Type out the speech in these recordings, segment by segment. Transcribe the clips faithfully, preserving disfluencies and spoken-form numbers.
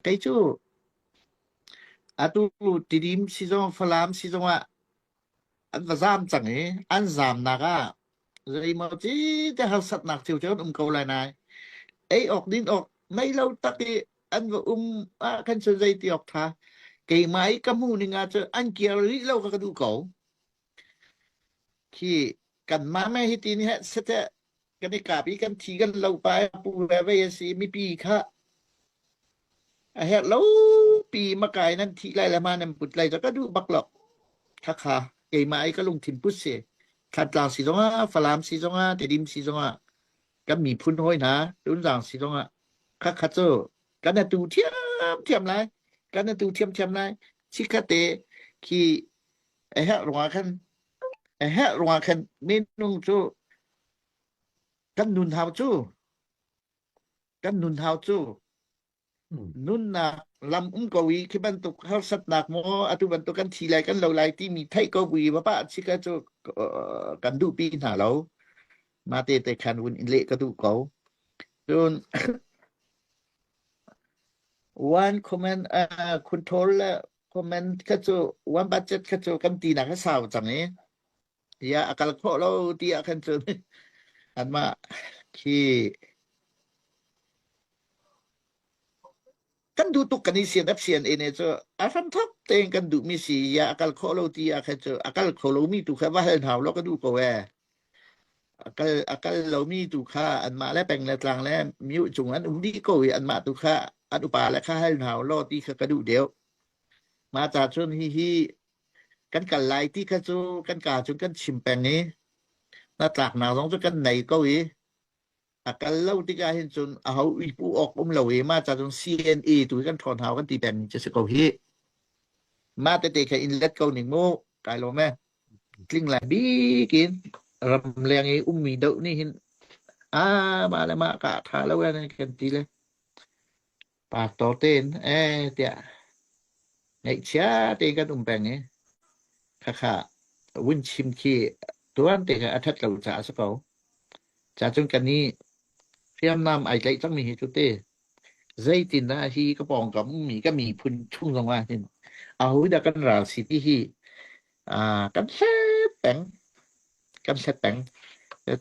Kei cu atu Tidim si zong, Falam si zongah an va zam cang i, an zamnak ah zeimaw ci te harsatnak cio cio an um ko lai nai. Ei awk din awk mei lo tak i an va um ah khan cun zei ti awk tha. Keimah i ka hmuh ning ah cun an kiar rih lo kha ka duh ko. Khi kanmah meh hiti ni heh sete kan i kap i kan thi kan lo pa a pu veve a si mipi kha a herh lo pi makai nan thih lai le hma nan put lai cu ka duh bak lo. Khakha keimah i ka lungthin put si. Thantlang si zongah, Falam si zongah, Tedim si zongah, kan miphun hawi hna, Tonzang si zongah, khakha cu kan atu thiam thiam lai, kan atu thiam thiam lai. Chikkhatte khi a herh ruangah khan, a herh ruangah khan minung cu kan nun hau cu, kan nun hau cu nunnak lam um ko i, khi bantuk harsatnak maw, atu bantuk kan thi lai kan lo lai timi theih ko bu i, va pah chikkhat cu kan duhpi hna lo. Mah tete khan vun in leh ka duh ko. Cun one command, uh, control le command kha cu, one budget kha cu kan tinak a sau cang i, ya a kal khawh lo ti ah khan cun anmah khi kan duh tuk kan i sian ap sian e ne cu a hramthawk tein kan duhmi si, ya a kal khawh lo ti ah khan cu a kal kho lomi tu kha va hal hna u law ka duh ko e. A kal, a kal lomi tu kha anmah le peng le tlang le myo cung an um dih ko i anmah tu kha an upa le kha hal hna u law ti kha ka duh deuh. Mah ca cun hihi kan kal lai ti kha cu kan ka cun kan chim peng i na tlaknak zong cu kan nei ko i a kal lo tikah hin cun aho i pu awk um lo i mah ca cun C N A tu i kan ṭhawn hau kan ti peng i cu si ko hi. Mah tete kha in let ko ning mu, kai lo me. Tling lai bik in ramleng i ummi deuh nih hin a mah le mah kah ṭha lo an kan ti le. Pastor tein, eh, tiah ngaihchia tein kan um peng i khakha vun chim khi tuan te kha a ṭhat lo caah a si ko. Cacun kan i hriamnam ai tlaih cangmi hi cu te. Zeitindah hi ka pawngkam ummi ka miphun chung zongah hin ahodah kan ral si ti hi, aa, kan hlet peng, kan hlet peng.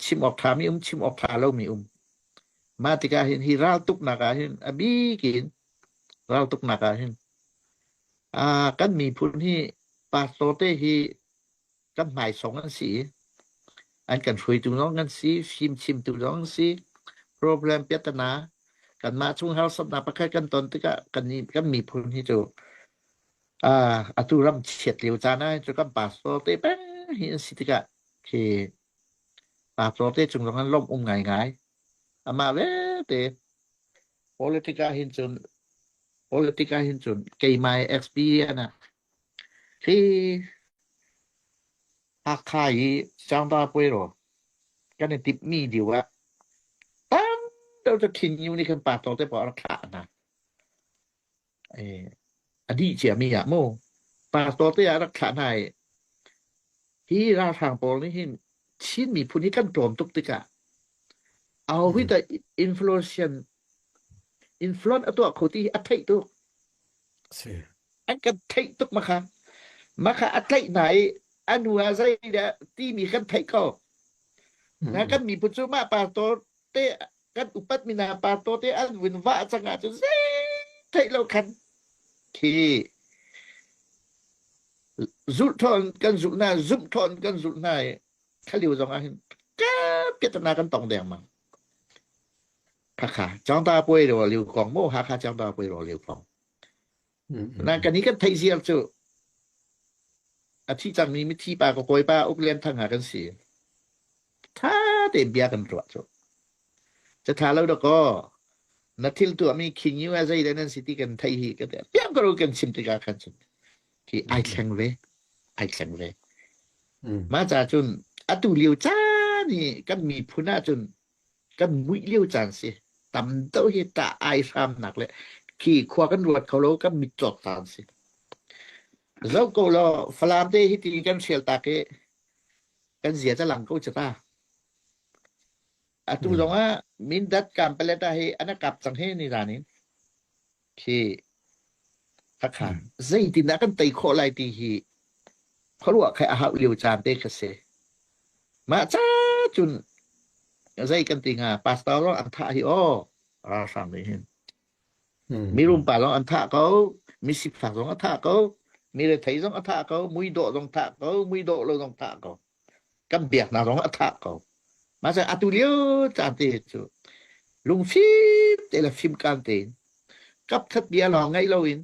Chim awk ṭha mi um, chim awk ṭha lo mi um. Mah tikah hin hi raltuknak ah hin a bik in raltuknak ah hin, aa, kan miphun hi pastor te hi kan hmaisawng an si i an kan hruaitu zong kan si, fimchimtu zong an si, problem piatana kanmah chung harsatnak pakhat kan ton tikah kan, kan miphun hi cu, aa, atu ram chiat lio caan ah cu kan pastor te peng hi an si tikah khi pastor te cung zong an lawmh um ngaingai. Amah vete politic ah hin cun, politic ah hin cun keimah experience ah khi Hakha i cangda puai raw kan i tipmi lio ah tam deuh cu khin uni kan pastor te pawl a rak thlah hna. Eh, a dih ciami ah mu pastor te a rak thlah hna i hi ralhrang pawl nih hin Chin miphun hi kan ṭawm tuk tikah aho hi ta influence, influence a tuah kho ti a theih tuk. An kan theih tuk makha. Makha a tlaih hna i a nu a zei dah timi kan theih ko. Na kan miphun cu mah pastor te kan upat mi na pastor te an vun vah cang ah cu zei theih lo khan khi zulh thawn kan zulh hna, zumh thawn kan zulh hna i kha lio zong ah hin ka piatana kan tong deng mang. Hakha cangda puai raw lio kong maw, Hakha cangda puai raw lio kong. Na kan i kan theih ziar cu a thih cangmi mithi pa ka kawipa Uk Lian Thang ha kan si. Ṭha tein bia kan ruah cu. Ca ṭha lo dah kaw. Na thil tuahmi khin yu a zei dah nan si ti kan theih hi ka ti. Piang ka ro kan chim tikah khan cun. Khi ai thleng ve. Ai thleng ve. Mah ca cun atu lio caan hi kan miphun ah cun kan muih lio caan si. Tam deuh hi ta ai hramnak le khi khua kan ruat kho lo kan mit cawk caan si. Zo ko law, Falam te hiti kan hrial tak i kan zia calang ko cata. Atu zongah Mindat Kanpalet ah hi an a kap cang hi nizan in. Khi Kha kha. Zeitindah kan tei khawh lai ti hi khuaruah khai a hauh lio caan te kha si. Mah ca cun zei kan ti hnga, pastor zong an thah hi aw, ralhrang nih hin. Mirum pa zong an thah ko, misifak zong a thah ko, mirethei zong a thah ko, muidawh zong thah ko, muidawh lo zong thah ko. Kan biaknak zong a thah ko. Mah cun atu lio caan te hi cu lungfim te le fimkan tein kap khat bia lawng ngeih loin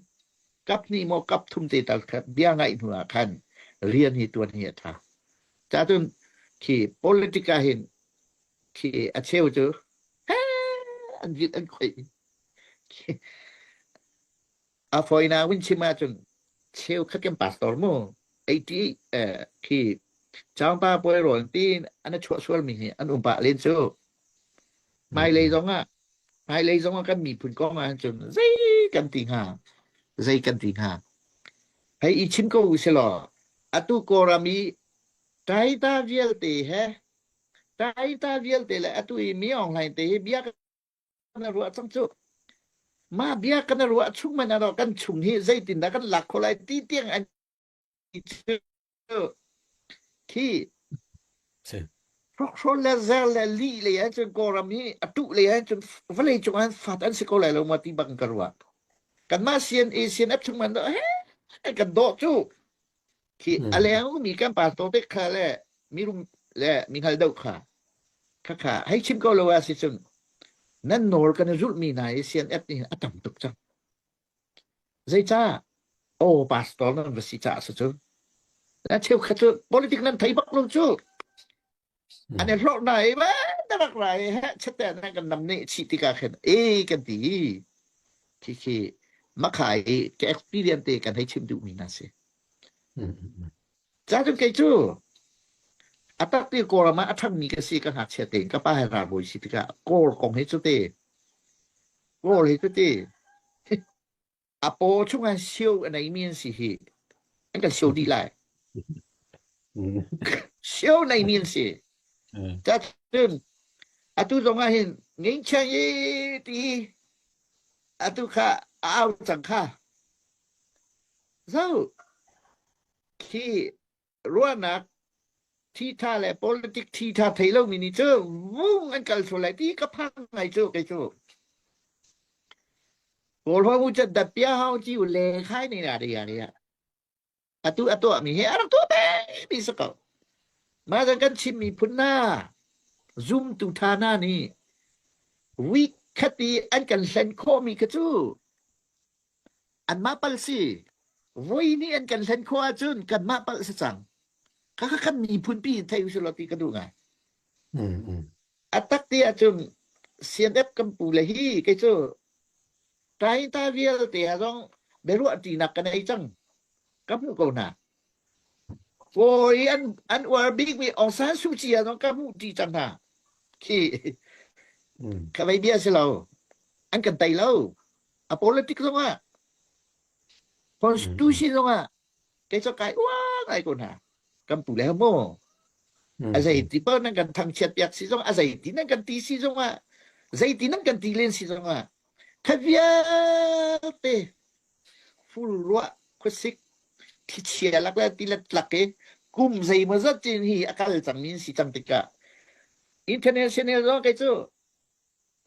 kap hnih maw kap thum te tal khat bia ngaih hnu ah khan rian hi tuan hi a ṭha. Cacun khi politic ah hin khi a cheu cu he an vit an khoih. A fawinak in chim ahcun cheu khat kan pastor mu eighty eight khi cangpa puai rawl tiin an a chuah sualmi hi an um pah len cu. Hmailei zongah, hmailei zongah kan miphun kong ah cun zei kan ti hnga, zei kan ti hnga. Hei i chim ko u si law, atu Kawlram i taita vialte he, taita vialte le atu i mi awnglai te hi bia kan a ruah cang cu. Mah bia kan a ruah chung man a kan chung hi zeitindah kan lak kho lai ti tiang an i cu. Khi hrawkhrol le zer le lih lei ah cun Kawlram hi a tuh lei ah cun vawlei cungah fat an si ko lai lo maw ti bang ka ruah. Kanmah C N A, C N F chung man dawh he kan dawh cu. Khi a leng mi kan pastor te kha le mirum le mi hngal deuh kha kha kha hei chim ko lo a si cun nan nawl kan zulhmi hna i C N F nih a tam tuk cang. Zeicah? Aw, pastor nan va si caah si cu. Na cheu kha cu politic nan thei bak lo cu. An i hlawh hna i va na rak ra i he chate nan kan nam nih chih tikah khin e kan ti. Khi khi makha i ka experience te kan hei chim duhmi hna si. Cacun kei cu a takpi Kawlram ah a ṭhangmi ka si ka ngakchia tein ka pa he ralbawi si tikah Kawl kong hi cu ti. Kawl hi cu ti. A paw chungah sio a neimi an si hi. An kan sio dih lai. Sio neimi an si. Cacun atu zongah hin ngeichang i ti atu kha a au cang kha. Zo khi ruahnak thi ṭha le politic thi ṭha thei lomi nih cu vung an kal sual lai ti ka phang ngai cu kei cu. Kawl hau cu dat pia hau ci u le khai nei na ria ria. Atu a tuahmi he a rak tuah pemi si ko. Mah zong kan chimmi phun hna, zumtu ṭha hna nih week khat i an kan hlen khawhmi kha cu anmah palh si. Voi nih an kan hlen khawh ahcun kanmah palh si cang. Kha kha kan miphun pi thei u si law ti ka duh ngai. A takti ahcun C N F kan pu le hi kei cu taita vialte ah zong biaruah ṭinak kan ei cang. Ka hmuh ko hna. Kawl i an, an uar bikmi Aung San Suu Kyi ah zong ka hmuh ṭi cang hna. Khi kha vei bia si lo. An kan tei lo. A politic zongah, constitution zongah kei cu kai uang ai ko hna. Kan pu le maw? A zeiti paoh nan kan thangchiat piak si zong, a zeiti nan kan ti si zongah, zeiti nan kan ti len si zongah, kha vialte ful ruah khuasik thichia lak le ti le tlak i kum zeimawzat cin hi a kal cangmi an si cang tikah international zong kei cu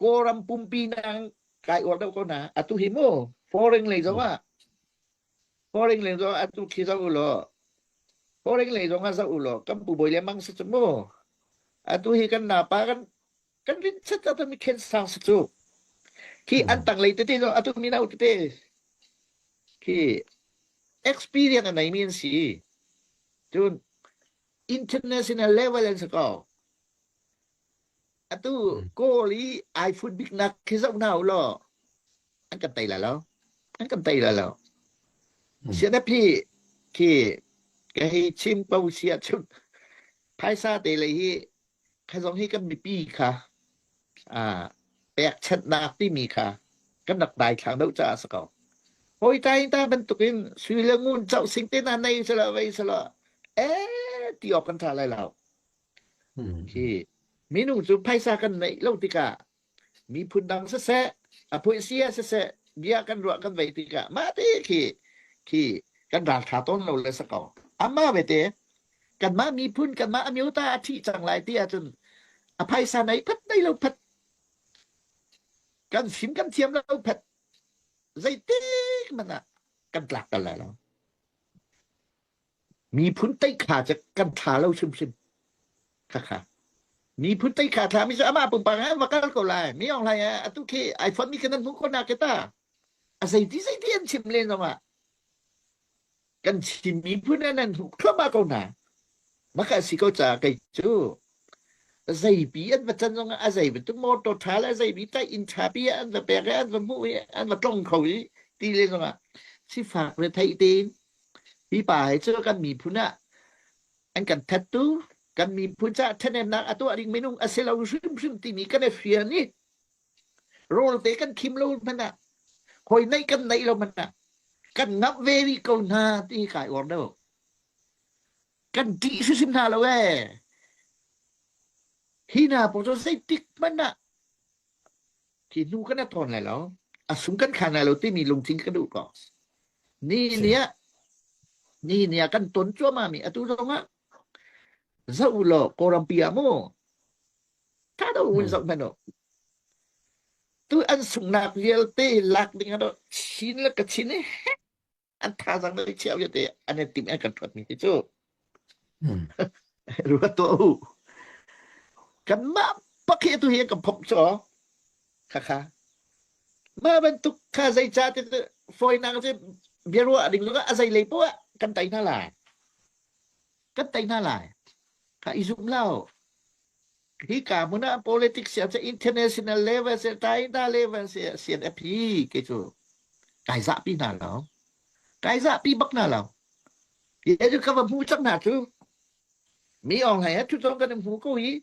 Kawlram pumpi nan kai uar deuh ko hna. Atu hi mu foreign lei zongah, foreign lei zongah atu khi zoh u law, foreign lei zongah zoh u law, kan pu bawi le mang si cu mu. Atu hi kan napa kan, kan rin chat chat mi khen sang si cu. Khi an tang lei tete zong atu mi nau tete khi experience a neimi an si. Cun international level an si ko. Atu Kawl i iPhone biknak khi zoh hna u law, an kan tei lai lo. An kan tei lai lo. Sian a phi khi ka hei chim paoh si ahcun phaisa te lei hi kha zong hi kan mipi kha pekchanhnak timi kha kan rak daithlang deuh caah a si ko. Hawi ta in ta bantukin sui le ngun chauh sing te na nei sala vei sala e ti awk kan ṭha lai lo. Khi minung cu phaisa kan neih lo tikah miphun dang siseh, a phuih si ah siseh, bia kan ruah kan vei tikah mah te khi, khi kan ralṭha tawn lo le sa ko. Amah vete, kanmah miphun, kanmah a miota a ṭhih cang lai ti ahcun a phaisa nei phat nei lo phat, kan fim kan thiam lo phat, zeitik hmanh ah kan tlak kal lai lo. Miphun teikha cu kan thla lo hrimhrim. Khakha. Miphun teikha thla mi cu amah pumpak ah an va kal ko lai. Mi awng hlai ah atu khi iPhone mi kha nan hmuh ko nak ta. A zeiti zeiti an chim len zongah kan Chin miphun ah nan hmuh thluahmah ko hna. Mah kha a si ko caah kei cu zeipi an va can zongah a zei bantuk motor ṭha le a zeipi tlaih inn ṭha pi ah an va pek i an va hmuh i an va tlong kho i ti len zongah sifak le theih tein hi pa hi cu kan miphun ah an kan thattu, kan miphun caah ṭhathnemnak a tuah ding minung a si lo hrimhrim timi kan i fian i rawl te kan khim lo hmanh ah hoi neih kan neih lo hmanh ah kan ngamh ve rih ko hna ti hi kai uar deuh. Kan ṭih hrimhrim hna lo e. Hi hna paoh cu zeitik hmanh ah khi hnu kan i thawn lai lo, a sung kan khan lai lo timi lungthin ka duh ko. Ni nih, ni nih kan ton cuahmah mi atu zongah zoh u law, Kawlram pi ah mu. Ṭha do u in zoh hmanh u. Tu an sunghnak vialte lak ding ah Chin le Kachin i an thazaang le chia vialte an i tim an kan ṭhuatmi hi cu. Ruat tuah u. Kanmah pakhat tu hi kan phomh cu. Khakha. Mah bantuk kha zeicah ti fawinak cu biaruah ding zongah a zei lei paoh ah kan tei hna lai. Kan tei hna lai. Kha i zum lo. Hi ka hmun ah politics sia cu international level sia, tainda level sia, sian a phi ke cu. Kai zahpi hna lo. Kai zahpi bak hna lo. Hi cu ka va hmu cang hna cu. Mi awng hlei a thu cawng kan hmu ko i,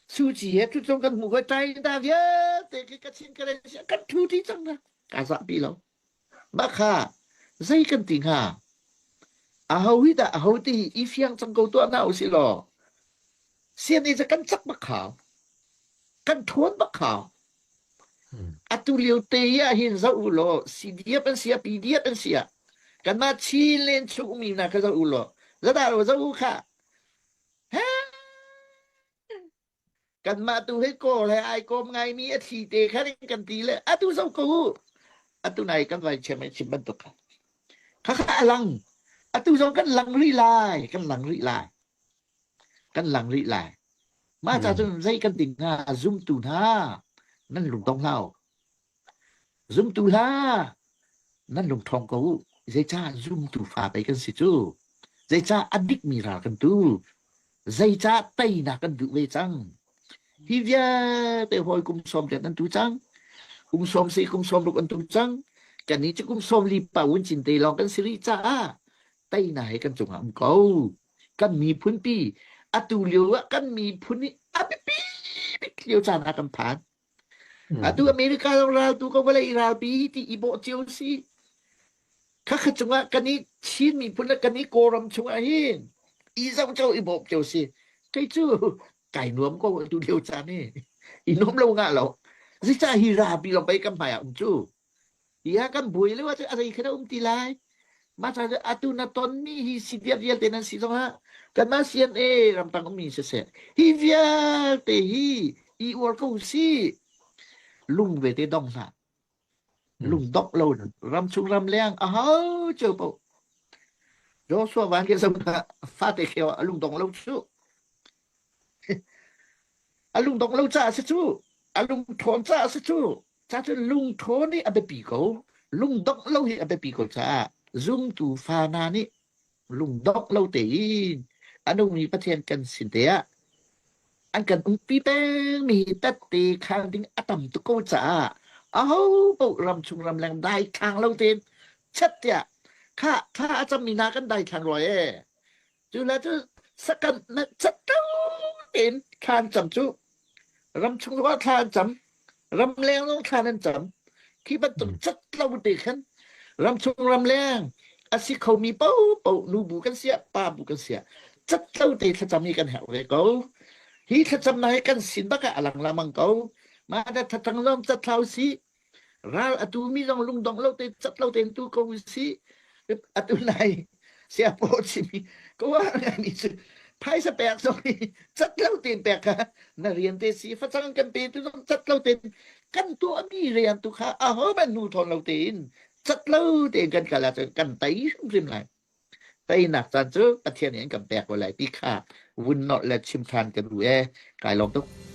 Suci he thu cawng kan hmu ko, tainda vialte khi ka Chin ka rel sia, kan thu ti cang hna. Ka zahpi lo. Mah kha, zei kan ti hnga? Aho hi dah, aho ti hi i fiang cang ko tuah hna u si law. Sian i cu kan cak bak kha, kan ṭhawn bak kha. Atu lio te ah hin zoh u law, C D F an si ah, P D F an si ah. Kanmah Chin len chung ummi hna kha zoh u law. Zadah law zoh u kha. He! Kanmah tu hi Kawl he aa kawm ngaimi a thi te kha ring kan ti le atu zoh ko u. Atu nai kan vai chiam chim bantuk kha. Khakha a lang. Atu zong kan lang rih lai, kan lang rih lai. Kan lang rih lai. Mah ca cun zei kan ti hnga, zumtu hna, nan lungdong hlah u. Zumtu hna, nan lungṭhawng ko u. Zeicah zumtu fa pei kan si cu? Zeicah a dikmi ral kan tu? Zeicah teinak kan duh ve cang? Hi vialte hawi kum sawm tiang an tu cang. Kum sawm si, kum sawm ruk an tu cang. Kannih cu kum sawm li pa vun cin te lawng kan si rih caah teinak he kan cungah um ko. Kan miphun pi, atu lio ah kan miphun nih a biapi bik lio caan a kan phan. Atu America zong ral tu ko vawlei ralpi hi ti i bawh cio si. Khakha cungah kan i Chin miphun le kan i Kawlram chungah hin i zoh cio i bawh cio si. Kei cu kai nuam ko atu lio caan hi i nuam lo ngah lo. Zeicah hi ralpi lawng pei kan hmai ah um cu? Hi ah kan buai lo ahcun a zei khat a um ti lai. Mah ca cu atu na tonmi hi C D F vialte nan si zongah kanmah C N A ramtang ummi siseh, hi vialte hi i uar ko si. Lung ve te dong hna. Lungdongh lo, ramchung ramleng aho cio paoh. Joshua van ke zong fate kheu a lungdongh lo cu. A lungdongh lo caah a si cu, a lungṭhawn caah a si cu. Cacun lungṭhawn hi a biapi ko, lungdongh lo hi a biapi ko caah zumtu fa hna nih lungdongh lo tein a nungmi Pathian kan sin te ah an kan umpi pengmi hi tette khan ding a tam tuk ko caah aho paoh ramchung ramleng daithlang lo tein chat tiah thla, thla a cammi hna kan daithlang rua e. Cu hla cu sakhan cat lo tein thla an cam cu, ramchung zong ah thla an cam, ramleng zong thla an cam. Khi bantuk cat lo te khan ramchung ramleng a si khomi paohpaoh, nu bu kan si ah, pa bu kan si ah, cat lo te thlacam hi kan herh ve ko. Hi thlacamnak hi kan sin bak ah a lang lamang ko. Mah dah thatang zong cat hlah u sih. Ral a tu mi zong lungdong lo te, cat lo te tu ko si, a tu nai, sia po si mi, ko a ngai mi si, phaisa pek zong mi, cat lo te pek ka, na rian te si, fa chang kan pe tu zong cat lo te, kan tu a mi rian tu kha, a ho ban nu thon lo te in, cat lo te kan kala kan tai rim rim lai. Tainak caan cu Pathian in kan pek ko lai ti kha vun nolh le chim ṭhan ka duh e, kai lawm tuk.